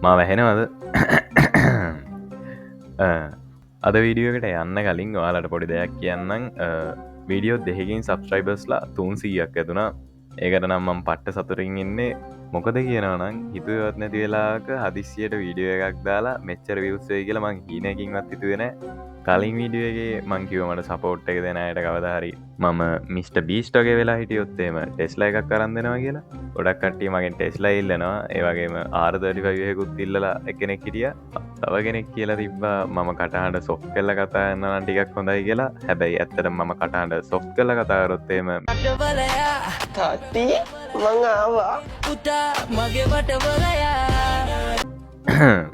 මාව ඇහෙනවද? අද වීඩියෝ එකට යන්න කලින් ඔයාලට පොඩි දෙයක් කියන්නම්. වීඩියෝ දෙකකින් සබ්ස්ක්‍රයිබර්ස්ලා 300ක් ඇතුණා. ඒකට නම් මම පට්ට සතුටින් ඉන්නේ. මොකද කියනවා නම් හිතුවේවත් නැති වෙලාවක හදිස්සියට වීඩියෝ එකක් දාලා මෙච්චර views වෙයි කියලා මං හීනකින්වත් හිතුවේ නෑ. කලින් වීඩියෝ එකේ මං කිව්වා මට සපෝට් එක දෙන අයට කවදා හරි මම මිස්ටර් බීස්ට් වගේ වෙලා හිටියොත් එහෙම ටෙස්ලා එකක් අරන් දෙනවා කියලා. ගොඩක් කට්ටිය මගෙන් ටෙස්ලා ඉල්ලනවා. ඒ වගේම R35 එකකුත් ඉල්ලලා එක්කෙනෙක් හිටියා. තව කෙනෙක් කියලා තිබ්බා මම කටහඬ සොෆ්ට් කරලා කතා කරනවා නම් ටිකක් හොඳයි කියලා. හැබැයි ඇත්තටම මම කටහඬ සොෆ්ට් කරලා කතා කරොත් එහෙම තාත්ති මං ආවා පුතා මගේ වටවලයා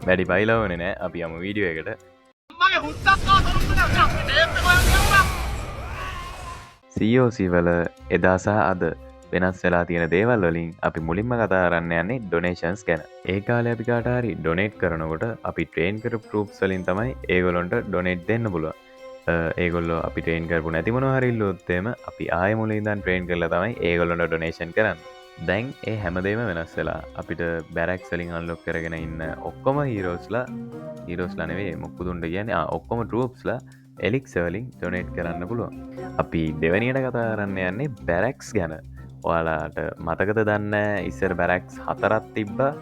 වැඩි බයිලා ඕනේ නෑ. අපි යමු වීඩියෝ එකට. COC වල එදා සහ අද වෙනස් වෙලා තියෙන දේවල් වලින් අපි මුලින්ම කතා කරන්න යන්නේ ඩොනේෂන්ස් ගැන. ඒ කාලේ අපි කාට හරි ඩොනේට් කරනකොට අපි ට්‍රේන් කරපු ට්‍රූප්ස් වලින් තමයි ඒගොල්ලන්ට ඩොනේට් දෙන්න පුළුවන්. ඒගොල්ලෝ අපි ට්‍රේන් කරපු නැති මොනවා හරි ඉල්ලුවොත් එහෙම අපි ආයෙ මුලින් ඉඳන් ට්‍රේන් කරලා තමයි ඒගොල්ලන්ට ඩොනේෂන් කරන්නේ. දැන් ඒ හැමදේම වෙනස් වෙලා අපිට බැරැක්ස් වලින් අන්ලොක් කරගෙන ඉන්න ඔක්කොම හීරෝස්ලා නෙවෙයි මොකුදුන්ට කියන්නේ, ඔක්කොම ට්‍රූප්ස්ලා එලික්සර් වලින් ඩොනේට් කරන්න පුළුවන්. අපි දෙවැනියට කතා කරන්න යන්නේ බැරැක්ස් ගැන. ඔයාලාට මතකද දන්නේ නැහැ, ඉස්සර බැරැක්ස් 4ක් තිබ්බා.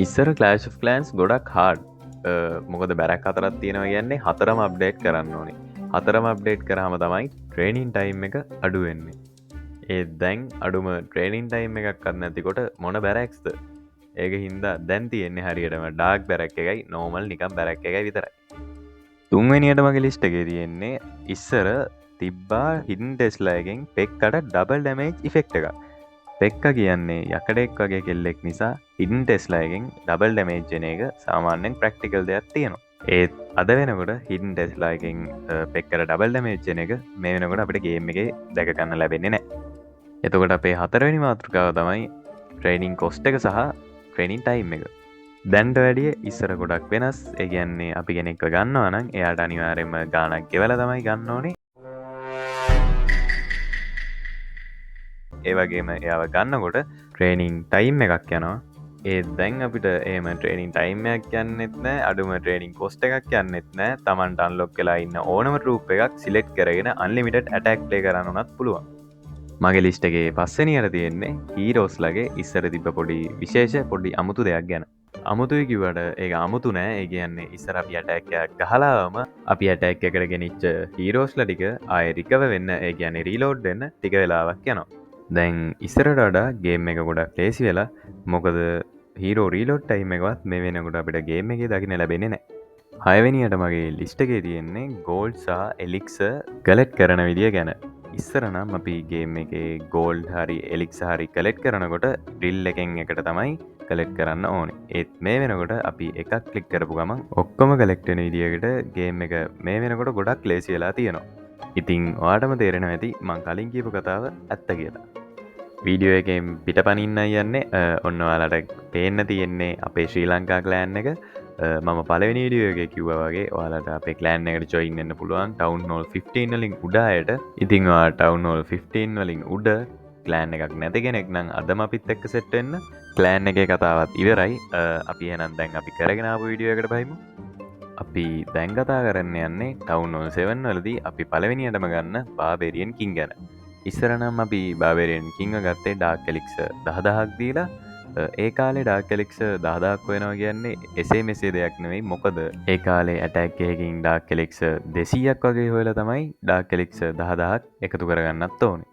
ඉස්සර Clash of Clans ගොඩක් හાર્ඩ්. මොකද බැරැක් 4ක් තියෙනවා කියන්නේ 4ම අප්ඩේට් කරන්න ඕනේ. 4ම අප්ඩේට් කරාම තමයි ට්‍රේනින් ටයිම් එක අඩු වෙන්නේ. ඒත් දැන් අඩුම ට්‍රේනින් ටයිම් එකක්වත් නැතිකොට මොන බැරැක්ස්ද? ඒක හින්දා දැන් තියෙන්නේ හරියටම ඩාර්ක් බැරැක් එකයි නෝමල් නිකන් බැරැක් එකයි විතරයි. තුන්වෙනියට මගේ ලිස්ට් එකේ තියෙන්නේ ඉස්සර තිබ්බා හිඩන් ටෙස්ලා එකෙන් පෙක්කට ඩබල් ඩැමේජ් ඉෆෙක්ට් එකක්. පෙක්ක කියන්නේ යකඩෙක් වගේ කෙල්ලෙක් නිසා හිඩන් ටෙස්ලා එකෙන් ඩබල් ඩැමේජ් වෙන එක සාමාන්‍යයෙන් ප්‍රැක්ටිකල් දෙයක් තියෙනවා. ඒත් අද වෙනකොට හිඩන් ටෙස්ලා එකෙන් පෙක්කට ඩබල් ඩැමේජ් වෙන එක මේ වෙනකොට අපිට ගේම් එකේ දැක ගන්න ලැබෙන්නේ නැහැ. එතකොට අපේ හතරවෙනි මාතෘකාව තමයි ට්‍රේනින් කොස්ට් එක සහ ට්‍රේනින් ටයිම් එක. දැන්ට වැඩිය ඉස්සර ගොඩක් වෙනස්. ඒ කියන්නේ අපි කෙනෙක්ව ගන්නවා නම් එයාට අනිවාර්යයෙන්ම ගාණක් ගෙවලා තමයි ගන්න ඕනේ. ඒ වගේම එයාව ගන්නකොට ට්‍රේනින් ටයිම් එකක් යනවා. ඒත් දැන් අපිට එහෙම ට්‍රේනින් ටයිම් එකක් යන්නෙත් නෑ, අඩුම ට්‍රේනින් කොස්ට් එකක් යන්නෙත් නෑ. Tamanට අන්ලොක් වෙලා ඉන්න ඕනම ට්‍රූප් එකක් සිලෙක්ට් කරගෙන අන්ලිමිටඩ් ඇටැක් ප්ලේ කරන්න උනත් පුළුවන්. මගේ ලිස්ට් එකේ පස්වෙනියට තියෙන්නේ හීරෝස්ලගේ ඉස්සර තිබ්බ පොඩි විශේෂ පොඩි අමුතු දෙයක් ගැන. අමුතුයි කිව්වට ඒක අමුතු නෑ. ඒ කියන්නේ ඉස්සර අපි ඇටැක් එකක් ගහලාම අපි ඇටැක් එකට ගෙනිච්ච හීරෝස්ලා ටික ආයෙ රිකවර් වෙන්න, ඒ කියන්නේ රීලෝඩ් වෙන්න ටික වෙලාවක් යනවා. දැන් ඉස්සරට වඩා ගේම් එක ගොඩක් ලේසි වෙලා, මොකද හීරෝ රීලෝඩ් ටයිම් එකවත් මේ වෙනකොට අපිට ගේම් එකේ දකින්න ලැබෙන්නේ නෑ. හයවෙනියට මගේ ලිස්ට් එකේ තියෙන්නේ ගෝල්ඩ් සහ එලික්සර් කලෙක්ට් කරන විදිය ගැන. ඉස්සර නම් අපි ගේම් එකේ ගෝල්ඩ් හරි එලික්සර් හරි කලෙක්ට් කරනකොට ඩ්‍රිල් එකෙන් එකට තමයි කලෙක්ට් කරන්න ඕනේ. ඒත් මේ වෙනකොට අපි එකක් ක්ලික් කරපු ගමන් ඔක්කොම කලෙක්ට් වෙන විදියකට ගේම් එක මේ වෙනකොට ගොඩක් ලේසි වෙලා තියෙනවා. ඉතින් ඔයාටම තේරෙනවා ඇති මං කලින් කියපු කතාව ඇත්ත කියලා. වීඩියෝ එකෙන් පිටපනින්නයි යන්නේ. ඔන්න ඔයාලට පේන්න තියෙන්නේ අපේ ශ්‍රී ලංකා ක්ලෑන් එක. මම පළවෙනි වීඩියෝ එකේ කිව්වා වගේ ඔයාලට අපේ ක්ලෑන් එකට ජොයින් වෙන්න පුළුවන් ටවුන් හෝල් 15 වලින් උඩ අයට. ඉතින් ඔයා ටවුන් හෝල් 15 වලින් උඩ ක්ලෑන් එකක් නැති කෙනෙක් නම් අදම අපිත් එක්ක සෙට් වෙන්න. ක්ලෑන් එකේ කතාවත් ඉවරයි. අපි එහෙනම් දැන් අපි කරගෙන ආපු වීඩියෝ එකට බහිමු. අපි දැන් කතා කරන්න යන්නේ ටවුන් හෝල් 7 වලදී අපි පළවෙනියටම ගන්න බාබේරියන් කිං ගැන. ඉස්සර නම් අපි බාබේරියන් කිංව ගත්තේ ඩාර්ක් එලික්සර් 10000ක් දීලා. ඒ කාලේ ඩාර්ක් එලික්සර් 10000ක් වෙනවා කියන්නේ එසේ මෙසේ දෙයක් නෙවෙයි. මොකද ඒ කාලේ ඇටැක් එකකින් ඩාර්ක් එලික්සර් 200ක් වගේ හොයලා තමයි ඩාර්ක් එලික්සර් 10000ක් එකතු කරගන්නත් ඕනේ.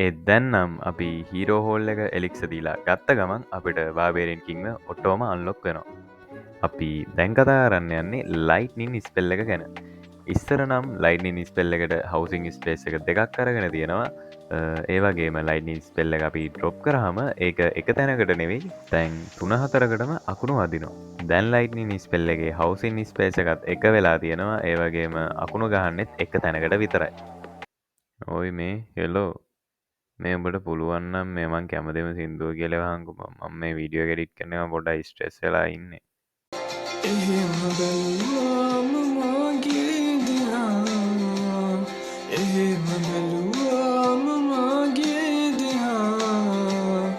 ඒත් දැන් නම් අපි හීරෝ හෝල් එක එලික්සර් දීලා ගත්ත ගමන් අපිට බාබේරියන් කිංව ඔටෝම අන්ලොක් වෙනවා. අපි දැන් කතා කරන්න යන්නේ ලයිට්නින් ස්පෙල් එක ගැන. ඉස්සර නම් ලයිට්නින් ස්පෙල් එකට හවුසින් ස්පේස් එක දෙකක් අරගෙන තියෙනවා. ඒ වගේම ලයිට්නින් ස්පෙල් එක අපි ඩ්‍රොප් කරාම ඒක එක තැනකට නෙවෙයි දැන් තුන හතරකටම අකුණු වදිනවා. දැන් ලයිට්නින් ස්පෙල් එකේ හවුසින් ස්පේස් එකත් එක වෙලා තියෙනවා. ඒ වගේම අකුණු ගහන්නෙත් එක තැනකට විතරයි. ඔයි මේ හෙලෝ මේ උඹට පුළුවන් නම් මේ මං කැමතිම සින්දුව කියලා වහංකෝ. මම මේ වීඩියෝ එක එඩිට් කරනවා පොඩ්ඩක් ස්ට්‍රෙස් වෙලා ඉන්නේ. එහෙම බැලුවාම මාගේ දිහා, එහෙම බැලුවාම මාගේ දිහා,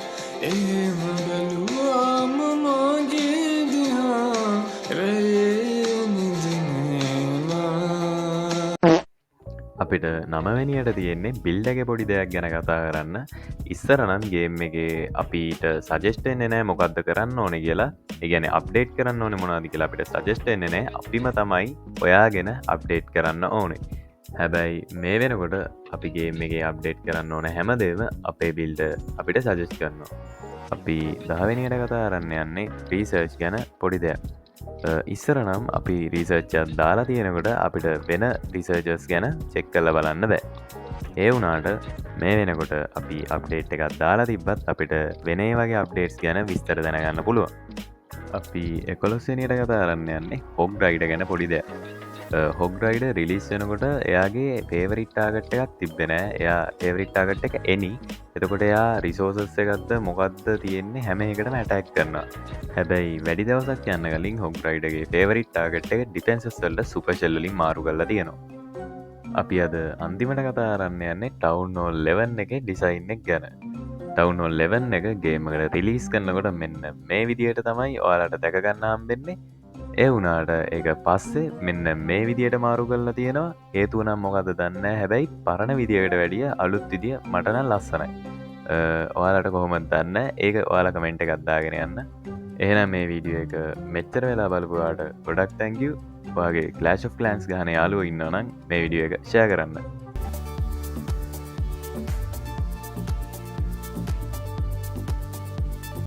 එහෙම බැලුවාම මාගේ දිහා. අපිට නවවෙනියට තියෙන්නේ බිල්ඩ් එකේ පොඩි දෙයක් ගැන කතා කරන්න. ඉස්සර නම් ගේම් එකේ අපිට සජෙස්ට් වෙන්නේ නෑ මොකද්ද කරන්න ඕනේ කියලා. ඒ කියන්නේ අප්ඩේට් කරන්න ඕනේ මොනවද කියලා අපිට සජෙස්ට් වෙන්නේ නෑ. අපිම තමයි හොයාගෙන අප්ඩේට් කරන්න ඕනේ. හැබැයි මේ වෙනකොට අපි ගේම් එකේ අප්ඩේට් කරන්න ඕන හැමදේම අපේ බිල්ඩ් අපිට සජෙස්ට් කරනවා. අපි 10වෙනියට කතා කරන්න යන්නේ රීසර්ච් ගැන පොඩි දෙයක්. ඉස්සර නම් අපි රීසර්ච් එකක් දාලා තියෙනකොට අපිට වෙන රිසර්චර්ස් ගැන චෙක් කරලා බලන්න බෑ. ඒ වුණාට මේ වෙනකොට අපි අප්ඩේට් එකක් දාලා තිබ්බත් අපිට වෙන ඒ වගේ අප්ඩේට්ස් ගැන විස්තර දැනගන්න පුළුවන්. අපි 11 වෙනියට කතා කරන්න යන්නේ හොග් රයිඩර් ගැන පොඩි දෙයක්. හොග් රයිඩර් රිලීස් වෙනකොට එයාගේ ෆේවරිට් ටාගට් එකක් තිබ්බේ නෑ. එයා ෆේවරිට් ටාගට් එක එනි. එතකොට එයා රිසෝසස් එකක්ද මොකද්ද තියෙන්නේ හැම එකටම ඇටැක් කරනවා. හැබැයි වැඩි දවසක් යන්න කලින් හොග් රයිඩර්ගේ ෆේවරිට් ටාගට් එක ඩිෆෙන්සස් වලට සුපර් ෂෙල් වලින් මාරු කරලා තියෙනවා. අපි අද අන්තිමට කතා කරන්න යන්නේ ටවුන් හෝල් 11 එකේ ඩිසයින් එක ගැන. ටවුන් හෝල් 11 එක ගේම් එකට රිලීස් කරනකොට මෙන්න මේ විදියට තමයි ඔයාලට දැක ගන්න හම්බෙන්නේ. ඒ වුණාට ඒක පස්සේ මෙන්න මේ විදියට මාරු කරලා තියෙනවා. හේතුව නම් මොකද්ද දන්නේ නැහැ. හැබැයි පරණ විදියකට වැඩිය අලුත් විදිය මට නම් ලස්සනයි. ඔයාලට කොහොමද දන්නේ නැහැ. ඒක ඔයාලා කමෙන්ට් එකක් දාගෙන යන්න. එහෙනම් මේ වීඩියෝ එක මෙච්චර වෙලා බලපු ඔයාලට ගොඩක් thank you. ඔයාගේ Clash of Clans ගහන යාළුවෝ ඉන්නවා නම් මේ වීඩියෝ එක ෂෙයා කරන්න.